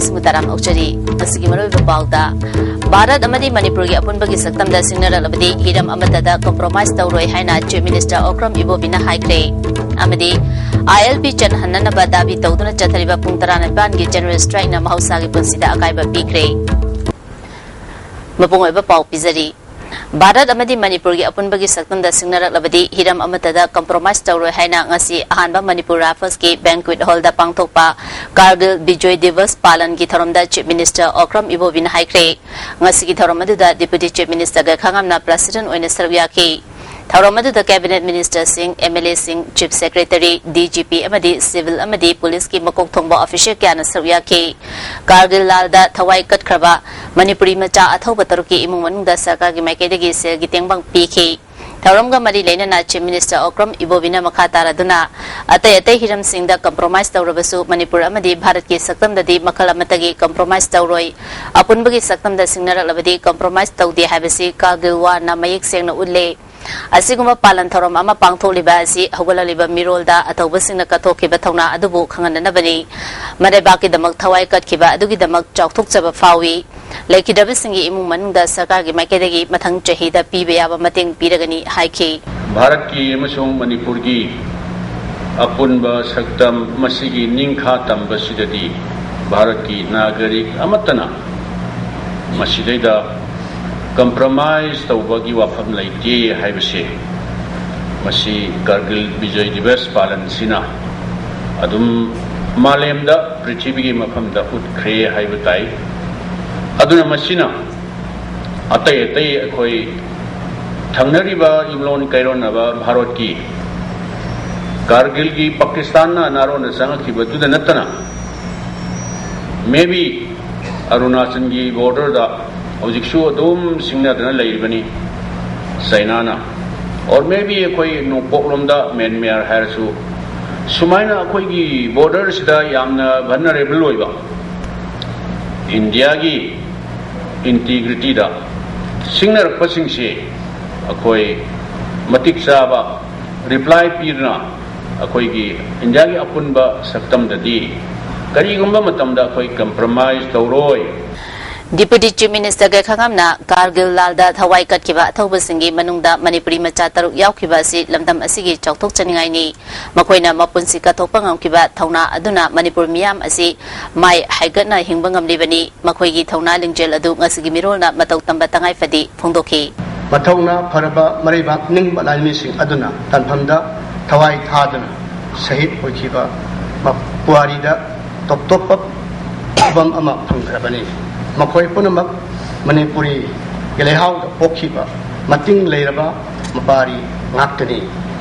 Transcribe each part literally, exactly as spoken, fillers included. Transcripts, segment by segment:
ꯁꯤꯡꯕꯨ ꯇꯔꯥꯝꯅ ꯑꯣꯛꯆꯔꯤ꯫ ꯉꯁꯤꯒꯤ ꯃꯔꯨꯑꯣꯏꯕ ꯄꯥꯎꯗ, ꯚꯥꯔꯠ ꯑꯃꯗꯤ ꯃꯅꯤꯄꯨꯔꯒꯤ ꯑꯄꯨꯟꯕꯒꯤ ꯁꯛꯇꯝꯗ ꯁꯤꯡꯅꯔꯛꯂꯕꯗꯤ ꯍꯤꯔꯝ ꯑꯃꯠꯇꯗ compromise ꯇꯧꯔꯣꯏ ꯍꯥꯏꯅ Chief Minister ꯑꯣꯀ꯭ꯔꯝ ꯏꯕꯣꯕꯤꯅ ꯍꯥꯏꯈ꯭ꯔꯦ꯫ ꯑꯃꯗꯤ ILP ꯆꯠꯍꯟꯅꯅꯕ ꯗꯥꯕꯤ ꯇꯧꯗꯨꯅ ꯆꯠꯊꯔꯤꯕ ꯄꯨꯡ ꯇꯔꯥꯅꯤꯄꯥꯟꯒꯤ general strikeꯅ ꯃꯍꯧꯁꯥꯒꯤ ꯄꯨꯟꯁꯤꯗ ꯑꯀꯥꯏꯕ ꯄꯤꯈ꯭ꯔꯦ꯫ ꯃꯄꯨꯡ ꯑꯣꯏꯕ ꯄꯥꯎ ꯄꯤꯖꯔꯤ꯫ ꯚꯥꯔꯠ ꯑꯃꯗꯤ ꯃꯅꯤꯄꯨꯔꯒꯤ ꯑꯄꯨꯟꯕꯒꯤ ꯁꯛꯇꯝꯗ ꯁꯤꯡꯅꯔꯛꯂꯕꯗꯤ ꯍꯤꯔꯝ ꯑꯃꯠꯇꯗ compromise ꯇꯧꯔꯣꯏ ꯍꯥꯏꯅ ꯉꯁꯤ ꯑꯍꯥꯟꯕ ꯃꯅꯤꯄꯨꯔ ꯔꯥꯏꯐꯜꯁꯀꯤ banquet hallꯗ ꯄꯥꯡꯊꯣꯛꯄ ꯀꯥꯔꯒꯤꯜ ꯕꯤꯖꯣꯏ ꯗꯤꯕꯁ ꯄꯥꯂꯟꯒꯤ ꯊꯧꯔꯝꯗ Chief Minister ꯑꯣꯀ꯭ꯔꯝ ꯏꯕꯣꯕꯤꯅ ꯍꯥꯏꯈ꯭ꯔꯦ꯫ ꯉꯁꯤꯒꯤ ꯊꯧꯔꯝ ꯑꯗꯨꯗ Deputy Chief Minister ꯒꯈꯥꯉꯝꯅ President ꯑꯣꯏꯅ ꯁꯔꯨꯛ ꯌꯥꯈꯤ꯫ ꯊꯧꯔꯝ ꯑꯗꯨꯗ Cabinet Ministerꯁꯤꯡ, MLAꯁꯤꯡ, Chief Secretary, DGP ꯑꯃꯗꯤ civil ꯑꯃꯗꯤ policeꯀꯤ ꯃꯀꯣꯛ ꯊꯣꯡꯕ official ꯀꯌꯥꯅ ꯁꯔꯨꯛ ꯌꯥꯈꯤ꯫ ꯀꯥꯔꯒꯤꯜ ꯂꯥꯜꯗ ꯊꯋꯥꯏ ꯀꯠꯈ꯭ꯔꯕ ꯃꯅꯤꯄꯨꯔꯤ ꯃꯆꯥ ꯑꯊꯧꯕ ꯇꯔꯨꯛꯀꯤ ꯏꯃꯨꯡ ꯃꯅꯨꯡꯗ ꯁꯔꯀꯥꯔꯒꯤ ꯃꯥꯏꯀꯩꯗꯒꯤ ꯁꯦꯜꯒꯤ ꯇꯦꯡꯕꯥꯡ ꯄꯤꯈꯤ꯫ ꯊꯧꯔꯝꯒ ꯃꯔꯤ ꯂꯩꯅꯅ Chief Minister ꯑꯣꯀ꯭ꯔꯝ ꯏꯕꯣꯕꯤꯅ ꯃꯈꯥ ꯇꯥꯔꯗꯨꯅ, ꯑꯇꯩ ꯑꯇꯩ ꯍꯤꯔꯝꯁꯤꯡꯗ compromise ꯇꯧꯔꯕꯁꯨ ꯃꯅꯤꯄꯨꯔ ꯑꯃꯗꯤ ꯚꯥꯔꯠꯀꯤ ꯁꯛꯇꯝꯗꯗꯤ ꯃꯈꯜ ꯑꯃꯠꯇꯒꯤ compromise ꯇꯧꯔꯣꯏ꯫ ꯑꯄꯨꯟꯕꯒꯤ ꯁꯛꯇꯝꯗ ꯁꯤꯡꯅꯔꯛꯂꯕꯗꯤ compromise ꯇꯧꯗꯦ ꯍꯥꯏꯕꯁꯤ ꯀꯥꯔꯒꯤꯜ ꯋꯥꯔꯅ ꯃꯌꯦꯛ ꯁꯦꯡꯅ ꯎꯠꯂꯦ꯫ ꯑꯁꯤꯒꯨꯝꯕ ꯄꯥꯂꯟ ꯊꯧꯔꯝ ꯑꯃ ꯄꯥꯡꯊꯣꯛꯂꯤꯕ ꯑꯁꯤ ꯍꯧꯒꯠꯂꯛꯂꯤꯕ ꯃꯤꯔꯣꯜꯗ ꯑꯊꯧꯕꯁꯤꯡꯅ ꯀꯠꯊꯣꯛꯈꯤꯕ ꯊꯧꯅꯥ ꯑꯗꯨꯕꯨ ꯈꯪꯍꯟꯅꯅꯕꯅꯤ꯫ ꯃꯔꯩꯕꯥꯛꯀꯤꯗꯃꯛ ꯊꯋꯥꯏ ꯀꯠꯈꯤꯕ ꯑꯗꯨꯒꯤꯗꯃꯛ ꯆꯥꯎꯊꯣꯛꯆꯕ ꯐꯥꯎꯏ꯫ ꯂꯩꯈꯤꯗ꯭ꯔꯕꯁꯤꯡꯒꯤ ꯏꯃꯨꯡ ꯃꯅꯨꯡꯗ ꯁꯔꯀꯥꯔꯒꯤ ꯃꯥꯏꯀꯩꯗꯒꯤ ꯃꯊꯪ ꯆꯍꯤꯗ ꯄꯤꯕ ꯌꯥꯕ ꯃꯇꯦꯡ ꯄꯤꯔꯒꯅꯤ ꯍꯥꯏꯈꯤ꯫ ꯚꯥꯔꯠꯀꯤ ꯑꯃꯁꯨꯡ ꯃꯅꯤꯄꯨꯔꯒꯤ ꯑꯄꯨꯟꯕ ꯁꯛꯇꯝ ꯃꯁꯤꯒꯤ ꯅꯤꯡꯈꯥ ꯇꯝꯕꯁꯤꯗꯗꯤ ꯚꯥꯔꯠꯀꯤ ꯅꯥꯒꯔꯤꯛ ꯑꯃꯠꯇꯅ ꯃꯁꯤꯗꯩꯗ compromise ꯇꯧꯕꯒꯤ ꯋꯥꯐꯝ ꯂꯩꯇꯦ ꯍꯥꯏꯕꯁꯦ ꯃꯁꯤ ꯀꯥꯔꯒꯤꯜ ꯕꯤꯖꯣꯏ ꯗꯤꯕꯁ ꯄꯥꯂꯟꯁꯤꯅ ꯑꯗꯨꯝ ꯃꯥꯂꯦꯝꯗ, ꯄ꯭ꯔꯤꯊꯤꯕꯤꯒꯤ ꯃꯐꯝꯗ ꯎꯠꯈ꯭ꯔꯦ ꯍꯥꯏꯕ ꯇꯥꯏ꯫ ꯑꯗꯨꯅ ꯃꯁꯤꯅ ꯑꯇꯩ ꯑꯇꯩ ꯑꯩꯈꯣꯏ ꯊꯪꯅꯔꯤꯕ ꯏꯝꯂꯣꯟ ꯀꯩꯔꯣꯟꯅꯕ ꯚꯥꯔꯠꯀꯤ ꯀꯥꯔꯒꯤꯜꯒꯤ ꯄꯥꯀꯤꯁꯇꯥꯟꯅ ꯅꯥꯔꯣꯟꯗ ꯆꯪꯉꯛꯈꯤꯕꯗꯨꯗ ꯅꯠꯇꯅ, maybe ꯑꯔꯨꯅꯥꯆꯜꯒꯤ borderꯗ ꯍꯧꯖꯤꯛꯁꯨ ꯑꯗꯨꯝ ꯁꯤꯡꯅꯗꯅ ꯂꯩꯔꯤꯕꯅꯤ ꯆꯩꯅꯥꯅ, or maybe ꯑꯩꯈꯣꯏ ꯅꯣꯡꯄꯣꯛꯂꯣꯝꯗ ꯃ꯭ꯌꯥꯟꯃꯥꯔ ꯍꯥꯏꯔꯁꯨ꯫ ꯁꯨꯃꯥꯏꯅ ꯑꯩꯈꯣꯏꯒꯤ borderꯁꯤꯗ ꯌꯥꯝꯅ vulnerable ꯑꯣꯏꯕ ꯏꯟꯗꯤꯌꯥꯒꯤ integrityꯗ ꯁꯤꯡꯅꯔꯛꯄꯁꯤꯡꯁꯦ ꯑꯩꯈꯣꯏ ꯃꯇꯤꯛ ꯆꯥꯕ reply ꯄꯤꯗꯨꯅ ꯑꯩꯈꯣꯏꯒꯤ ꯏꯟꯗꯤꯌꯥꯒꯤ ꯑꯄꯨꯟꯕ ꯁꯛꯇꯝꯗꯗꯤ ꯀꯔꯤꯒꯨꯝꯕ ꯃꯇꯝꯗ ꯑꯩꯈꯣꯏ ꯀꯝꯄ꯭ꯔꯣꯃꯥꯏꯁ ꯇꯧꯔꯣꯏ꯫ Deputy Chief Minister ꯒꯩꯈꯥꯉꯝꯅ ꯀꯥꯔꯒꯤꯜ ꯂꯥꯜꯗ ꯊꯋꯥꯏ ꯀꯠꯈꯤꯕ ꯑꯊꯧꯕꯁꯤꯡꯒꯤ ꯃꯅꯨꯡꯗ ꯃꯅꯤꯄꯨꯔꯤ ꯃꯆꯥ ꯇꯔꯨꯛ ꯌꯥꯎꯈꯤꯕ ꯑꯁꯤ ꯂꯝꯗꯝ ꯑꯁꯤꯒꯤ ꯆꯥꯎꯊꯣꯛꯆꯅꯤꯡꯉꯥꯏꯅꯤ꯫ ꯃꯈꯣꯏꯅ ꯃꯄꯨꯟꯁꯤ ꯀꯠꯊꯣꯛꯄ ꯉꯝꯈꯤꯕ ꯊꯧꯅꯥ ꯑꯗꯨꯅ ꯃꯅꯤꯄꯨꯔ ꯃꯤꯌꯥꯝ ꯑꯁꯤ ꯃꯥꯏ ꯍꯥꯏꯒꯠꯅ ꯍꯤꯡꯕ ꯉꯝꯂꯤꯕꯅꯤ꯫ ꯃꯈꯣꯏꯒꯤ ꯊꯧꯅꯥ ꯂꯤꯡꯖꯦꯜ ꯑꯗꯨ ꯉꯁꯤꯒꯤ ꯃꯤꯔꯣꯜꯅ ꯃꯇꯧ ꯇꯝꯕ ꯇꯉꯥꯏ ꯐꯗꯦ ꯐꯣꯡꯗꯣꯛꯈꯤ꯫ ꯃꯊꯧꯅꯥ ꯐꯔꯕ ꯃꯔꯩꯕꯥꯛ ꯅꯤꯡꯕ ꯂꯥꯟꯃꯤꯁꯤꯡ ꯑꯗꯨꯅ ꯂꯥꯟꯐꯝꯗ ꯊꯋꯥꯏ ꯊꯥꯗꯨꯅ ꯁꯍꯤꯗ ꯑꯣꯏꯈꯤꯕ ꯃ-, ꯄꯨꯋꯥꯔꯤꯗ ꯇꯣꯞ ꯇꯣꯞꯄ ꯈꯨꯕꯝ ꯑꯃ ꯐꯪꯈ꯭ꯔꯕꯅꯤ꯫ ꯃꯈꯣꯏ ꯄꯨꯝꯅꯃꯛ ꯃꯅꯤꯄꯨꯔꯤꯒꯤ ꯂꯩꯍꯥꯎꯗ ꯄꯣꯛꯈꯤꯕ ꯃꯇꯤꯡ ꯂꯩꯔꯕ ꯃꯄꯥꯔꯤ ꯉꯥꯛꯇꯅꯤ꯫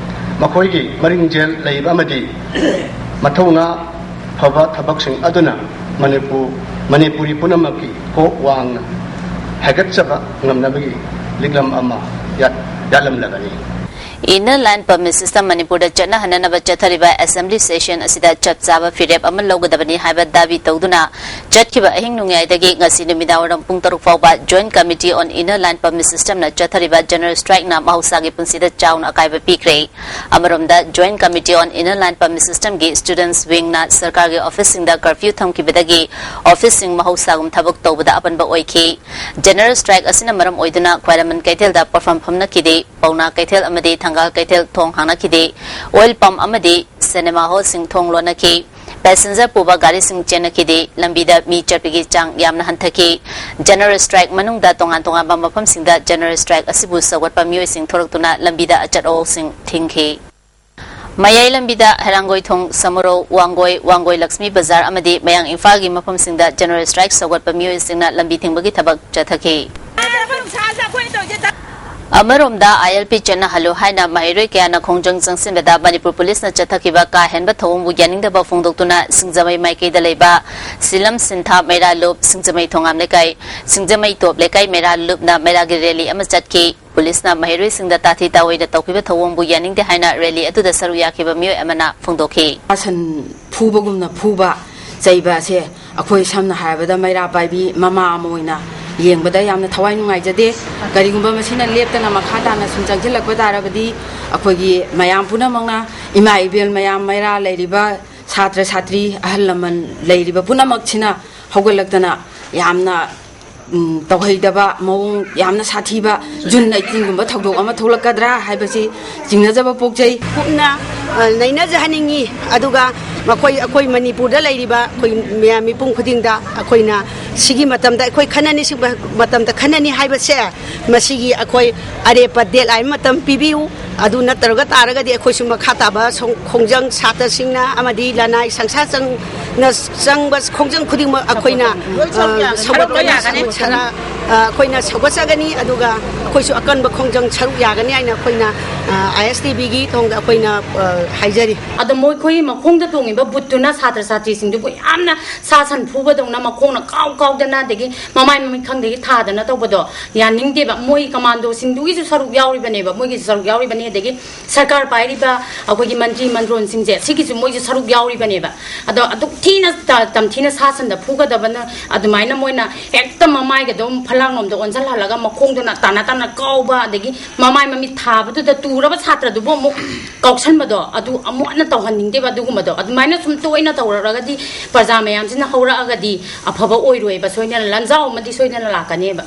ꯃꯈꯣꯏꯒꯤ ꯃꯔꯤꯡꯖꯦꯜ ꯂꯩꯕ ꯑꯃꯗꯤ ꯃꯊꯧꯅꯥ ꯐꯕ ꯊꯕꯛꯁꯤꯡ ꯑꯗꯨꯅ ꯃꯅꯤꯄꯨꯔ, ꯃꯅꯤꯄꯨꯔꯤ ꯄꯨꯝꯅꯃꯛꯀꯤ ꯀꯣꯛ ꯋꯥꯡꯅ ꯍꯥꯏꯒꯠꯆꯕ ꯉꯝꯅꯕꯒꯤ ꯂꯤꯛꯂꯝ ꯑꯃ ꯌꯥꯠ-, ꯌꯥꯠꯂꯝꯂꯕꯅꯤ꯫ Inner Line Permit System ꯃꯅꯤꯄꯨꯔꯗ ꯆꯠꯅꯍꯟꯅꯅꯕ ꯆꯠꯊꯔꯤꯕ Assembly Session ꯑꯁꯤꯗ ꯆꯞ ꯆꯥꯕ ꯐꯤꯔꯦꯞ ꯑꯃ ꯂꯧꯒꯗꯕꯅꯤ ꯍꯥꯏꯕ ꯗꯥꯕꯤ ꯇꯧꯗꯨꯅ ꯆꯠꯈꯤꯕ ꯑꯍꯤꯡ ꯅꯣꯡꯌꯥꯏꯗꯒꯤ ꯉꯁꯤ ꯅꯨꯃꯤꯗꯥꯡꯋꯥꯏꯔꯝ ꯄꯨꯡ ꯇꯔꯨꯛ ꯐꯥꯎꯕ Joint Committee on Inner Line Permit System ꯅ ꯆꯠꯊꯔꯤꯕ General Strike ꯅ ꯃꯍꯧꯁꯥꯒꯤ ꯄꯨꯟꯁꯤꯗ ꯆꯥꯎꯅ ꯑꯀꯥꯏꯕ ꯄꯤꯈ꯭ꯔꯦ꯫ ꯑꯃꯔꯣꯝꯗ, Joint Committee on Inner Line Permit System ꯒꯤ Students Wing ꯅ ꯁꯔꯀꯥꯔꯒꯤ office ꯁꯤꯡꯗ curfew ꯊꯝꯈꯤꯕꯗꯒꯤ office ꯁꯤꯡ ꯃꯍꯧꯁꯥꯒꯨꯝ ꯊꯕꯛ ꯇꯧꯕꯗ ꯑꯄꯟꯕ ꯑꯣꯏꯈꯤ꯫ General Strike ꯑꯁꯤꯅ ꯃꯔꯝ ꯑꯣꯏꯗꯨꯅ ꯈ꯭ꯋꯥꯏꯔꯝꯕꯟ ꯀꯩꯊꯦꯜꯗ ꯄꯣꯠꯐꯝ ꯐꯝꯅꯈꯤꯗꯦ, ꯄꯥꯎꯅꯥ ꯀꯩꯊꯦꯜ ꯑꯃꯗꯤ ꯊꯪꯒꯥꯜ ꯀꯩꯊꯦꯜ ꯊꯣꯡ ꯍꯥꯡꯅꯈꯤꯗꯦ, oil pump ꯑꯃꯗꯤ cinema hall ꯁꯤꯡ ꯊꯣꯡ ꯂꯣꯟꯅꯈꯤ꯫ Passenger ꯄꯨꯕ ꯒꯥꯔꯤꯁꯤꯡ ꯆꯦꯟꯅꯈꯤꯗꯦ, ꯂꯝꯕꯤꯗ ꯃꯤ ꯆꯠꯄꯒꯤ ꯆꯥꯡ ꯌꯥꯝꯅ ꯍꯟꯊꯈꯤ꯫ General Strike ꯃꯅꯨꯡꯗ ꯇꯣꯉꯥꯟ ꯇꯣꯉꯥꯟꯕ ꯃꯐꯝꯁꯤꯡꯗ General Strike ꯑꯁꯤꯕꯨ ꯁꯧꯒꯠꯄ ꯃꯤꯑꯣꯏꯁꯤꯡ ꯊꯣꯔꯛꯇꯨꯅ ꯂꯝꯕꯤꯗ ꯑꯆꯠ ꯑꯋꯣꯛꯁꯤꯡ ꯊꯤꯡꯈꯤ꯫ ꯃꯌꯥꯏ ꯂꯝꯕꯤꯗ ꯍꯩꯔꯥꯡꯒꯣꯏ ꯊꯣꯡ, ꯁꯃꯨꯔꯧ, ꯋꯥꯡꯒꯣꯏ, ꯋꯥꯡꯒꯣꯏ ꯂꯛꯁꯃꯤ ꯕꯖꯥꯔ ꯑꯃꯗꯤ ꯃꯌꯥꯡ ꯏꯝꯐꯥꯜꯒꯤ ꯃꯐꯝꯁꯤꯡꯗ General Strike ꯁꯧꯒꯠꯄ ꯃꯤꯑꯣꯏꯁꯤꯡꯅ ꯂꯝꯕꯤ ꯊꯤꯡꯕꯒꯤ ꯊꯕꯛ ꯆꯠꯊꯈꯤ꯫ ꯑꯃꯔꯣꯝꯗ, I L P ꯆꯠꯅꯍꯜꯂꯨ ꯍꯥꯏꯅ ꯃꯍꯩꯔꯣꯏ ꯀꯌꯥꯅ ꯈꯣꯡꯖꯪ ꯆꯪꯁꯤꯟꯕꯗ ꯃꯅꯤꯄꯨꯔ ꯄꯨꯂꯤꯁꯅ ꯆꯠꯊꯈꯤꯕ ꯀꯥ ꯍꯦꯟꯕ ꯊꯧꯑꯣꯡꯕꯨ ꯌꯥꯅꯤꯡꯗꯕ ꯐꯣꯡꯗꯣꯛꯇꯨꯅ ꯁꯤꯡꯖꯃꯩ ꯃꯥꯏꯀꯩꯗ ꯂꯩꯕ ꯁꯤꯂꯝ ꯁꯤꯟꯊꯥ ꯃꯩꯔꯥ ꯂꯨꯞ, ꯁꯤꯡꯖꯃꯩ ꯊꯣꯉꯥꯝ ꯂꯩꯀꯥꯏ, ꯁꯤꯡꯖꯃꯩ ꯇꯣꯞ ꯂꯩꯀꯥꯏ ꯃꯩꯔꯥ ꯂꯨꯞꯅ ꯃꯩꯔꯥꯒꯤ rally ꯑꯃ ꯆꯠꯈꯤ꯫ ꯄꯨꯂꯤꯁꯅ ꯃꯍꯩꯔꯣꯏꯁꯤꯡꯗ ꯇꯥꯊꯤ ꯇꯥꯑꯣꯏꯅ ꯇꯧꯈꯤꯕ ꯊꯧꯑꯣꯡꯕꯨ ꯌꯥꯅꯤꯡꯗꯦ ꯍꯥꯏꯅ rally ꯑꯗꯨꯗ ꯁꯔꯨꯛ ꯌꯥꯈꯤꯕ ꯃꯤꯑꯣꯏ ꯑꯃꯅ ꯐꯣꯡꯗꯣꯛꯈꯤ꯫ ꯁꯟ ꯐꯨꯕꯒꯨꯝꯅ ꯐꯨꯕ, ꯆꯩꯕ ꯑꯁꯦ ꯑꯩꯈꯣꯏ ꯁꯝꯅ ꯍꯥꯏꯔꯕꯗ ꯃꯩꯔꯥ ꯄꯥꯏꯕꯤ ꯃꯃꯥ ꯑꯃ ꯑꯣꯏꯅ ꯌꯦꯡꯕꯗ ꯌꯥꯝꯅ ꯊꯋꯥꯏ ꯅꯨꯡꯉꯥꯏꯖꯗꯦ꯫ ꯀꯔꯤꯒꯨꯝꯕ ꯃꯁꯤꯅ ꯂꯦꯞꯇꯅ ꯃꯈꯥ ꯇꯥꯅ ꯁꯨꯝ ꯆꯪꯁꯤꯜꯂꯛꯄ ꯇꯥꯔꯕꯗꯤ ꯑꯩꯈꯣꯏꯒꯤ ꯃꯌꯥꯝ ꯄꯨꯝꯅꯃꯛꯅ, ꯏꯃꯥ ꯏꯕꯦꯜ ꯃꯌꯥꯝ, ꯃꯩꯔꯥ ꯂꯩꯔꯤꯕ ꯁꯥꯇ꯭ꯔ ꯁꯥꯇ꯭ꯔꯤ, ꯑꯍꯜ ꯂꯃꯟ ꯂꯩꯔꯤꯕ ꯄꯨꯝꯅꯃꯛꯁꯤꯅ ꯍꯧꯒꯠꯂꯛꯇꯅ ꯌꯥꯝꯅ, ꯎꯝ, ꯇꯧꯍꯩꯗꯕ ꯃꯑꯣꯡ, ꯌꯥꯝꯅ ꯁꯥꯊꯤꯕ ꯖꯨꯟ ꯑꯩꯠꯇꯤꯟꯒꯨꯝꯕ ꯊꯧꯗꯣꯛ ꯑꯃ ꯊꯣꯛꯂꯛꯀꯗ꯭ꯔꯥ ꯍꯥꯏꯕꯁꯤ ꯆꯤꯡꯅꯖꯕ ꯄꯣꯛꯆꯩ꯫ ꯀꯨꯞꯅ, ꯑ, ꯅꯩꯅꯖꯍꯟꯅꯤꯡꯉꯤ꯫ ꯑꯗꯨꯒ ꯃꯈꯣꯏ, ꯑꯩꯈꯣꯏ ꯃꯅꯤꯄꯨꯔꯗ ꯂꯩꯔꯤꯕ ꯑꯩꯈꯣꯏ ꯃꯌꯥꯝ ꯃꯤꯄꯨꯝ ꯈꯨꯗꯤꯡꯗ ꯑꯩꯈꯣꯏꯅ ꯁꯤꯒꯤ ꯃꯇꯝꯗ ꯑꯩꯈꯣꯏ ꯈꯟꯅꯅꯤ, ꯁꯤꯒꯨꯝꯕ ꯃꯇꯝꯗ ꯈꯟꯅꯅꯤ ꯍꯥꯏꯕꯁꯦ, ꯃꯁꯤꯒꯤ ꯑꯩꯈꯣꯏ ꯑꯔꯦꯞꯄ deadline ꯃꯇꯝ ꯄꯤꯕꯤꯌꯨ꯫ ꯑꯗꯨ ꯅꯠꯇ꯭ꯔꯒ ꯇꯥꯔꯒꯗꯤ ꯑꯩꯈꯣꯏꯁꯨ ꯃꯈꯥ ꯇꯥꯕ ꯁꯣꯡ-, ꯈꯣꯡꯖꯪ ꯁꯥꯇ꯭ꯔꯁꯤꯡꯅ ꯑꯃꯗꯤ ꯂꯅꯥꯏ ꯁꯪꯁꯥ ꯆꯪꯅ ꯆꯪꯕ ꯈꯣꯡꯖꯪ ꯈꯨꯗꯤꯡꯃꯛ ꯑꯩꯈꯣꯏꯅ, ꯑ, ꯁꯧꯒꯠꯀꯅꯤ, ꯁꯔꯨꯛ ꯌꯥꯒꯅꯤ꯫ ꯁꯔꯨꯛ ꯁꯔꯥ-, ꯑ, ꯑꯩꯈꯣꯏꯅ ꯁꯧꯒꯠꯆꯒꯅꯤ, ꯑꯗꯨꯒ ꯑꯩꯈꯣꯏꯁꯨ ꯑꯀꯟꯕ ꯈꯣꯡꯖꯪ ꯁꯔꯨꯛ ꯌꯥꯒꯅꯤ ꯍꯥꯏꯅ ꯑꯩꯈꯣꯏꯅ, ꯑ, ISTBꯒꯤ ꯊꯣꯡꯗ ꯑꯩꯈꯣꯏꯅ, ꯑ, ꯍꯥꯏꯖꯔꯤ꯫ ꯑꯗꯣ ꯃꯈꯣꯏ ꯃꯈꯣꯡꯗ ꯇꯣꯡꯉꯤꯕ ꯕꯨꯠꯇꯨꯅ ꯁꯥꯇ꯭ꯔ ꯁꯥꯇ꯭ꯔꯤꯁꯤꯡꯗꯨꯕꯨ ꯌꯥꯝꯅ ꯁꯥ ꯁꯟ ꯐꯨꯕꯗꯧꯅ ꯃꯈꯣꯡꯅ ꯀꯥꯎ ꯀꯥꯎꯗꯅ, ꯑꯗꯒꯤ ꯃꯃꯥꯏ ꯃꯃꯤꯠ ꯈꯪꯗꯒꯤ ꯊꯥꯗꯅ ꯇꯧꯕꯗꯣ ꯌꯥꯅꯤꯡꯗꯦꯕ꯫ ꯃꯣꯏ ꯀꯃꯥꯟꯗꯣꯁꯤꯡꯗꯨꯒꯤꯁꯨ ꯁꯔꯨꯛ ꯌꯥꯎꯔꯤꯕꯅꯦꯕ, ꯃꯣꯏꯒꯤꯁꯨ ꯁꯔꯨꯛ ꯌꯥꯎꯔꯤꯕꯅꯤ, ꯑꯗꯒꯤ ꯁꯔꯀꯥꯔ ꯄꯥꯏꯔꯤꯕ ꯑꯩꯈꯣꯏꯒꯤ ꯃꯟꯇ꯭ꯔꯤ ꯃꯟꯗ꯭ꯔꯣꯟꯁꯤꯡꯁꯦ, ꯁꯤꯒꯤꯁꯨ ꯃꯣꯏꯁꯨ ꯁꯔꯨꯛ ꯌꯥꯎꯔꯤꯕꯅꯦꯕ꯫ ꯑꯗꯣ ꯑꯗꯨꯛ ꯊꯤꯅ ꯇ-, ꯇꯝꯊꯤꯅ ꯁꯥ ꯁꯟꯗ ꯐꯨꯒꯗꯕꯅ, ꯑꯗꯨꯃꯥꯏꯅ ꯃꯣꯏꯅ ꯍꯦꯛꯇ ꯃꯃꯥꯏꯒꯗꯣ ꯐꯂꯥꯡꯂꯣꯝꯗ ꯑꯣꯟꯁꯤꯜꯍꯜꯂꯒ ꯃꯈꯣꯡꯗꯨꯅ ꯇꯥꯅ ꯇꯥꯅ ꯀꯥꯎꯕ, ꯑꯗꯒꯤ ꯃꯃꯥꯏ ꯃꯃꯤꯠ ꯊꯥꯕꯗꯨꯗ ꯇꯨꯔꯕ ꯁꯥꯇ꯭ꯔꯗꯨꯕꯨ ꯑꯃꯨꯛ ꯀꯥꯎꯁꯟꯕꯗꯣ, ꯑꯗꯨ ꯑꯃꯨꯛ ꯍꯟꯅ ꯇꯧꯍꯟꯅꯤꯡꯗꯦꯕ꯫ ꯑꯗꯨꯒꯨꯝꯕꯗꯣ ꯑꯗꯨꯃꯥꯏꯅ ꯁꯨꯝ ꯇꯣꯏꯅ ꯇꯧꯔꯛꯑꯒꯗꯤ ꯄ꯭ꯔꯖꯥ ꯃꯌꯥꯝꯁꯤꯅ ꯍꯧꯔꯛꯑꯒꯗꯤ ꯑꯐꯕ ꯑꯣꯏꯔꯣꯏꯕ, ꯁꯣꯏꯗꯅ ꯂꯟꯖꯥꯎ ꯑꯃꯗꯤ ꯁꯣꯏꯗꯅ ꯂꯥꯛꯀꯅꯦꯕ꯫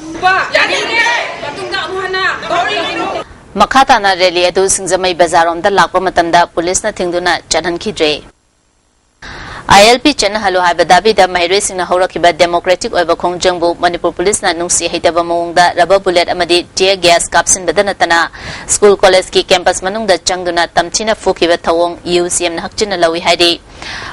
ꯌꯥꯅꯤꯡꯗꯦ! ꯃꯇꯨꯡꯗ ꯑꯃꯨꯛ ꯍꯟꯅ ꯇꯧꯔꯣꯏ! ꯃꯈꯥ ꯇꯥꯅ ꯔꯦꯂꯤ ꯑꯗꯨ ꯁꯤꯡꯖꯃꯩ ꯕꯖꯥꯔꯔꯣꯝꯗ ꯂꯥꯛꯄ ꯃꯇꯝꯗ ꯄꯨꯂꯤꯁꯅ ꯊꯤꯡꯗꯨꯅ ꯆꯠꯍꯟꯈꯤꯗ꯭ꯔꯦ꯫ ILP ꯆꯠꯅꯍꯜꯂꯨ ꯍꯥꯏꯕ ꯗꯥꯕꯤꯗ ꯃꯍꯩꯔꯣꯏꯁꯤꯡꯅ ꯍꯧꯔꯛꯈꯤꯕ democratic ꯑꯣꯏꯕ ꯈꯣꯡꯖꯪꯕꯨ ꯃꯅꯤꯄꯨꯔ ꯄꯨꯂꯤꯁꯅ ꯅꯨꯡꯁꯤ ꯍꯩꯇꯕ ꯃꯑꯣꯡꯗ rubber bullet ꯑꯃꯗꯤ tear gas ꯀꯥꯞꯁꯤꯟꯕꯗ ꯅꯠꯇꯅ school college ꯀꯤ campus ꯃꯅꯨꯡꯗ ꯆꯪꯗꯨꯅ ꯇꯝꯊꯤꯅ ꯐꯨꯈꯤꯕ ꯊꯧꯑꯣꯡ UCM ꯅ ꯍꯛꯆꯤꯟꯅ ꯂꯧꯏ ꯍꯥꯏꯔꯤ꯫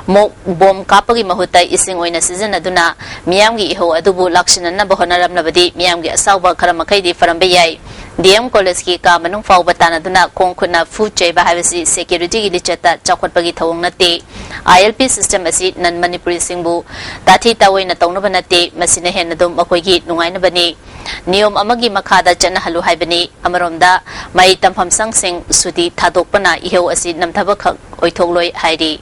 ꯃꯣꯛ ꯕꯣꯝ ꯀꯥꯞꯄꯒꯤ ꯃꯍꯨꯠꯇ ꯏꯁꯤꯡ ꯑꯣꯏꯅ ꯁꯤꯖꯤꯟꯅꯗꯨꯅ ꯃꯤꯌꯥꯝꯒꯤ ꯏꯍꯧ ꯑꯗꯨꯕꯨ ꯂꯥꯛꯁꯤꯟꯅꯅꯕ ꯍꯣꯠꯅꯔꯝꯂꯕꯗꯤ ꯃꯤꯌꯥꯝꯒꯤ ꯑꯁꯥꯎꯕ ꯈꯔ ꯃꯈꯩꯗꯤ ꯐꯔꯝꯕ ꯌꯥꯏ꯫ DM college ꯀꯤ ꯀꯥ ꯃꯅꯨꯡ ꯐꯥꯎꯕ ꯇꯥꯟꯅꯗꯨꯅ ꯈꯣꯡ ꯈꯨꯠꯅ ꯐꯨ ꯆꯩꯕ ꯍꯥꯏꯕꯁꯤ security ꯒꯤ ꯂꯤꯆꯠꯇ ꯆꯥꯎꯈꯠꯄꯒꯤ ꯊꯧꯑꯣꯡ ꯅꯠꯇꯦ꯫ ILP system ꯑꯁꯤ non Manipuri ꯁꯤꯡꯕꯨ ꯇꯥꯊꯤ ꯇꯥꯑꯣꯏꯅ ꯇꯧꯅꯕ ꯅꯠꯇꯦ, ꯃꯁꯤꯅ ꯍꯦꯟꯅ ꯑꯗꯨꯝ ꯃꯈꯣꯏꯒꯤ ꯅꯨꯡꯉꯥꯏꯅꯕꯅꯤ꯫ ꯅꯤꯌꯣꯝ ꯑꯃꯒꯤ ꯃꯈꯥꯗ ꯆꯠꯅꯍꯜꯂꯨ ꯍꯥꯏꯕꯅꯤ꯫ ꯑꯃꯔꯣꯝꯗ ꯃꯍꯩ ꯇꯝꯐꯝ ꯁꯪꯁꯤꯡ ꯁꯨꯇꯤ ꯊꯥꯗꯣꯛꯄꯅ ꯏꯍꯧ ꯑꯁꯤ ꯅꯝꯊꯕꯈꯛ ꯑꯣꯏꯊꯣꯛꯂꯣꯏ ꯍꯥꯏꯔꯤ꯫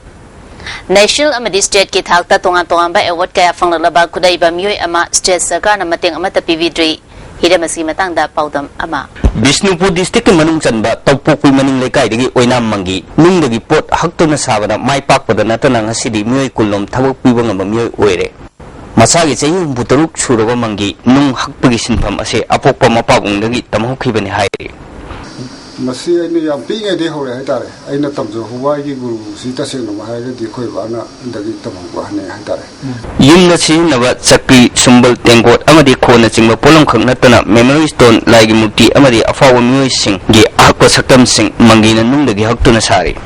National ꯑꯃꯗꯤ state ꯀꯤ ꯊꯥꯛꯇ ꯇꯣꯉꯥꯟ ꯇꯣꯉꯥꯟꯕ award ꯀꯌꯥ ꯐꯪꯂꯛꯂꯕ ꯈꯨꯗꯩꯕ ꯃꯤꯑꯣꯏ ꯑꯃ state ꯁꯔꯀꯥꯔꯅ ꯃꯇꯦꯡ ꯑꯃꯠꯇ ꯄꯤꯕꯤꯗ꯭ꯔꯤ꯫ ꯍꯤꯔꯝ ꯑꯁꯤꯒꯤ ꯃꯇꯥꯡꯗ ꯄꯥꯎꯗꯝ ꯑꯃ꯫ ꯕꯤꯁꯅꯨꯄꯨꯔ ꯗꯤꯁꯇ꯭ꯔꯤꯛꯀꯤ ꯃꯅꯨꯡ ꯆꯟꯕ ꯇꯧꯄꯣꯛꯄꯤ ꯃꯅꯤꯡ ꯂꯩꯀꯥꯏꯗꯒꯤ ꯑꯣꯏꯅꯥꯝ ꯃꯪꯒꯤ ꯅꯨꯡꯗꯒꯤ ꯄꯣꯠ ꯍꯛꯇꯨꯅ ꯁꯥꯕꯗ ꯃꯥꯏ ꯄꯥꯛꯄꯗ ꯅꯠꯇꯅ ꯉꯁꯤꯗꯤ ꯃꯤꯑꯣꯏ ꯀꯨꯟꯂꯣꯝ ꯊꯕꯛ ꯄꯤꯕ ꯉꯝꯕ ꯃꯤꯑꯣꯏ ꯑꯣꯏꯔꯦ꯫ ꯃꯁꯥꯒꯤ ꯆꯍꯤ ꯍꯨꯝꯐꯨ ꯇꯔꯨꯛ ꯁꯨꯔꯕ ꯃꯪꯒꯤ ꯅꯨꯡ ꯍꯛꯄꯒꯤ ꯁꯤꯟꯐꯝ ꯑꯁꯤ ꯑꯄꯣꯛꯄ ꯃꯄꯥꯕꯨꯡꯗꯒꯤ ꯇꯝꯍꯧꯈꯤꯕꯅꯤ ꯍꯥꯏꯔꯤ꯫ ꯃꯁꯤ ꯑꯩꯅ ꯌꯥꯝ ꯄꯤꯛꯏꯉꯩꯗꯒꯤ ꯍꯧꯔꯛꯑꯦ ꯍꯥꯏꯇꯥꯔꯦ꯫ ꯑꯩꯅ ꯇꯝꯖꯍꯧꯕ ꯑꯩꯒꯤ ꯒꯨꯔꯨꯁꯤ ꯇꯁꯦꯡꯅꯃꯛ ꯍꯥꯏꯔꯒꯗꯤ ꯑꯩꯈꯣꯏ ꯕꯕꯥꯅ ꯗꯒꯤ ꯇꯝꯍꯧꯕ ꯍꯥꯏꯅ ꯍꯥꯏꯇꯥꯔꯦ꯫ ꯌꯨꯝꯗ ꯁꯤꯖꯤꯟꯅꯕ ꯆꯀ꯭ꯔꯤ, ꯁꯨꯝꯕꯜ, ꯇꯦꯡꯀꯣꯠ ꯑꯃꯗꯤ ꯈꯣꯟꯅꯆꯤꯡꯕ ꯄꯣꯠꯂꯝꯈꯛ ꯅꯠꯇꯅ memory stone, ꯂꯥꯏꯒꯤ ꯃꯨꯔꯇꯤ ꯑꯃꯗꯤ ꯑꯐꯥꯎꯕ ꯃꯤꯑꯣꯏꯁꯤꯡꯒꯤ ꯑꯍꯛꯄ ꯁꯛꯇꯝꯁꯤꯡ ꯃꯪꯒꯤꯅ ꯅꯨꯡꯗꯒꯤ ꯍꯛꯇꯨꯅ ꯁꯥꯔꯤ꯫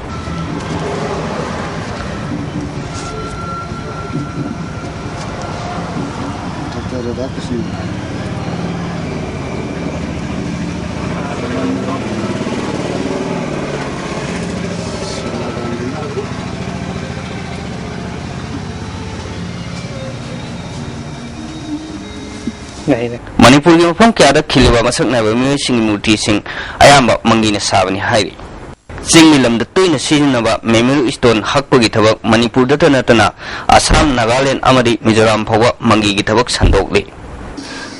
ꯃꯅꯤꯄꯨꯔꯒꯤ ꯃꯐꯝ ꯀꯌꯥꯗ ꯈꯤꯜꯂꯤꯕ ꯃꯁꯛ ꯅꯥꯏꯕ ꯃꯤꯑꯣꯏꯁꯤꯡꯒꯤ ꯃꯨꯔꯇꯤꯁꯤꯡ ꯑꯌꯥꯝꯕ ꯃꯪꯒꯤꯅ ꯁꯥꯕꯅꯤ ꯍꯥꯏꯔꯤ꯫ ꯆꯤꯡ ꯂꯝꯗ ꯇꯣꯏꯅ ꯁꯤꯖꯤꯟꯅꯕ memory stone ꯍꯛꯄꯒꯤ ꯊꯕꯛ ꯃꯅꯤꯄꯨꯔꯗꯇ ꯅꯠꯇꯅ ꯑꯁꯥꯝ, ꯅꯥꯒꯥꯂꯦꯟ ꯑꯃꯗꯤ ꯃꯤꯖꯣꯔꯥꯝ ꯐꯥꯎꯕ ꯃꯪꯒꯤꯒꯤ ꯊꯕꯛ ꯁꯟꯗꯣꯛꯂꯤ꯫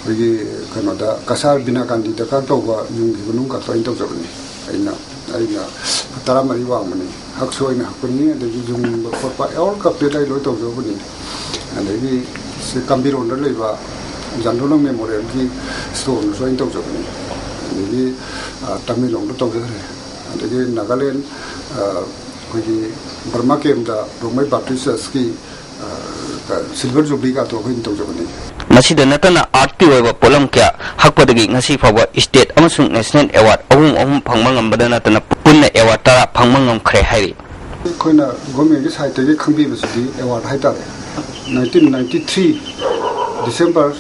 ꯑꯩꯈꯣꯏꯒꯤ ꯀꯩꯅꯣꯗ ꯀꯁꯥꯔ ꯕꯤꯅꯥꯀꯥꯟꯗꯤ ꯗꯔꯀꯥꯔ ꯇꯧꯕ ꯌꯨꯝꯒꯤ ꯃꯅꯨꯡ ꯈꯛꯇ ꯑꯣꯏꯅ ꯇꯧꯖꯕꯅꯤ꯫ ꯑꯩꯅ ꯑꯩꯅ ꯐꯨꯠ ꯇꯔꯥꯃꯔꯤ ꯋꯥꯡꯕꯅꯤ꯫ ꯍꯛꯁꯨ ꯑꯩꯅ ꯍꯛꯄꯅꯤ, ꯑꯗꯒꯤ ꯌꯨꯡꯕ ꯈꯣꯠꯄ all complete ꯑꯩ ꯂꯣꯏ ꯇꯧꯖꯕꯅꯤ꯫ ꯑꯗꯒꯤ ꯁꯤ ꯀꯝꯕꯤꯔꯣꯟꯗ ꯂꯩꯕ ꯖꯥꯟꯗꯣꯅꯪ ꯃꯦꯃꯣꯔꯤꯌꯦꯜꯒꯤ ꯁ꯭ꯇꯣꯟꯗꯁꯨ ꯑꯩꯅ ꯇꯧꯖꯕꯅꯤ꯫ ꯑꯗꯒꯤ ꯇꯃꯦꯡꯂꯣꯡꯗ ꯇꯧꯖꯈ꯭ꯔꯦ꯫ ꯑꯗꯒꯤ ꯅꯥꯒꯥꯂꯦꯟ ꯑꯩꯈꯣꯏꯒꯤ ꯕꯔꯃꯥ ꯀꯦꯝꯗ ꯔꯣꯡꯃꯩ ꯕꯥꯞꯇꯤꯁ ꯆꯔꯆꯀꯤ silver jubilee ꯀꯥꯗꯣ ꯑꯩꯈꯣꯏꯅ ꯇꯧꯖꯕꯅꯤ꯫ ꯃꯁꯤꯗ ꯅꯠꯇꯅ artꯀꯤ ꯑꯣꯏꯕ ꯄꯣꯠꯂꯝ ꯀꯌꯥ ꯍꯛꯄꯗꯒꯤ ꯉꯁꯤ ꯐꯥꯎꯕ state ꯑꯃꯁꯨꯡ national award ꯑꯍꯨꯝ ꯑꯍꯨꯝ ꯐꯪꯕ ꯉꯝꯕꯗ ꯅꯠꯇꯅ ꯄꯨꯟꯅ award ꯇꯔꯥ ꯐꯪꯕ ꯉꯝꯈ꯭ꯔꯦ ꯍꯥꯏꯔꯤ꯫ ꯑꯩꯈꯣꯏꯅ governmentꯀꯤ sideꯇꯒꯤ ꯈꯪꯕꯤꯕꯁꯤꯗꯤ award ꯍꯥꯏꯇꯥꯔꯦ, nineteen ninety three December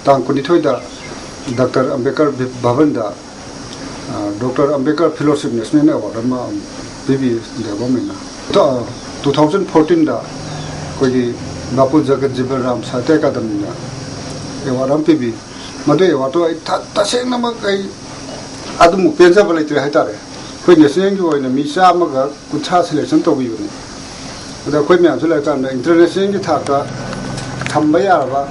ꯇꯥꯡ ꯀꯨꯟꯅꯤꯊꯣꯏꯗ ꯗꯥꯛꯇꯔ ꯑꯝꯕꯦꯗꯀꯔ ꯚꯕꯟꯗ doctor Ambedkar fellowship national award ꯑꯃ ꯄꯤꯕꯤ ꯏꯟꯗꯤꯌꯥ ꯒꯣꯔꯃꯦꯟꯅ꯫ ꯇꯨ ꯊꯥꯎꯖꯟ ꯐꯣꯔꯇꯤꯟꯗ ꯑꯩꯈꯣꯏꯒꯤ ꯕꯥꯄꯨ ꯖꯒꯠ ꯖꯤꯕꯟ ꯔꯥꯝ ꯁꯥꯍꯤꯇ꯭ꯌ ꯑꯦꯀꯥꯗꯃꯤꯅ ꯑꯦꯋꯥꯔꯗ ꯑꯃ ꯄꯤꯕꯤ꯫ ꯃꯗꯨ ꯑꯦꯋꯥꯔꯗꯇꯣ ꯑꯩ ꯊ- ꯇꯁꯦꯡꯅꯃꯛ ꯑꯩ ꯑꯗꯨꯃꯨꯛ ꯄꯦꯟꯖꯕ ꯂꯩꯇ꯭ꯔꯦ ꯍꯥꯏꯇꯥꯔꯦ꯫ ꯑꯩꯈꯣꯏ ꯅꯦꯁꯅꯦꯜꯒꯤ ꯑꯣꯏꯅ ꯃꯤ ꯆꯥꯝꯃꯒ ꯀꯨꯟꯊ꯭ꯔꯥ ꯁꯦꯂꯦꯛꯁꯟ ꯇꯧꯕꯤꯕꯅꯤ꯫ ꯑꯗ ꯑꯩꯈꯣꯏ ꯃꯌꯥꯝꯁꯨ ꯂꯩꯔꯀꯥꯟꯗ ꯏꯟꯇꯔꯅꯦꯁꯅꯦꯜꯒꯤ ꯊꯥꯛꯇ ꯊꯝꯕ ꯌꯥꯔꯕ